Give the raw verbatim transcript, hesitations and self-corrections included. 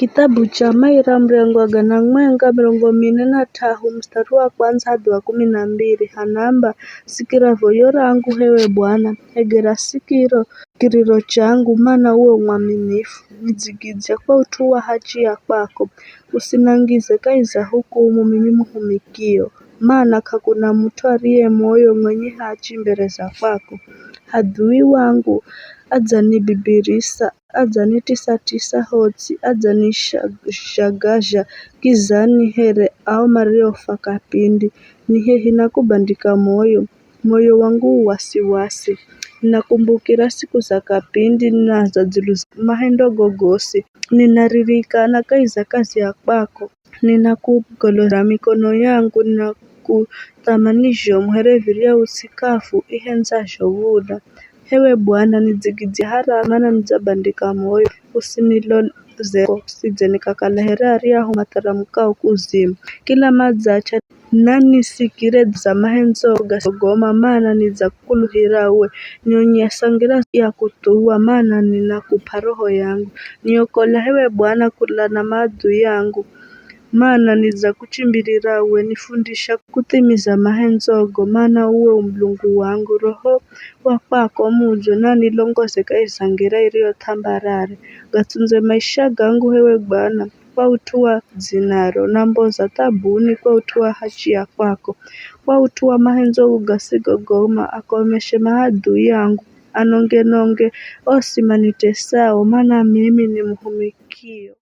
Kithabu cha Maira, muryango wa gana mwenga mirongo mine na t'ahu, mustari wa kwandza hadi wa kumi na mbiri, hanamba, "Sikira voyo rangu, hewe Bwana, egera sikiro kiriro changu, mana uwe mwaminifu. Nidzigidzya kwa ut'u wa hachi ya kwako, usinangize kahi za hukumu mimi muhumikio, mana k'akuna mut'u ariye moyo mwenye hachi mbere za kwako. Adhui wangu adzanibibirisa, adzanitisa-tisa hotsi, adzanishagazha kizani here ao mariofa kapindi. Ni hehi na kubandika moyo, moyo wangu u wasi-wasi. Ninakumbukira siku za kapindi, na za dzulu za mahendo gogosi. Ninaririkana kahi za kazi ya kwako. Ninakugoloza mikono yangu, ninakuthama ni zhomu here virya utsikafu ihendzazho v̱ula. Hewe Bwana, nidzigidzye haraka, mana nidzabandika moyo, usinilozeko, sidze nikakala here aryahu matharamukao kuzimu. Kila madzacha nanisikire za mahendzo gasogoma, mana nidzakukuluhira uwe. Nionyesa ngira ya kuthuwa, mana ninakup'a roho yangu. Niokola hewe Bwana kula na maadhui angu, mana nidzakuchimbirira uwe. Nifundisha kuthimiza mahendzogo, mana uwe u Mulungu wangu. Roho wa kwako mudzo nanilongoze kahi za ngira iriyo th'ambarare. Gatsundze maisha gangu hewe Bwana, kwa ut'u wa dzinaro, na mboza thabuni kwa ut'u wa hachi ya kwako. Kwa ut'u wa mahendzogo gasigogoma, akomeshe maadhui angu, anonge-nonge osi manitesao, mana mimi ni muhumikio.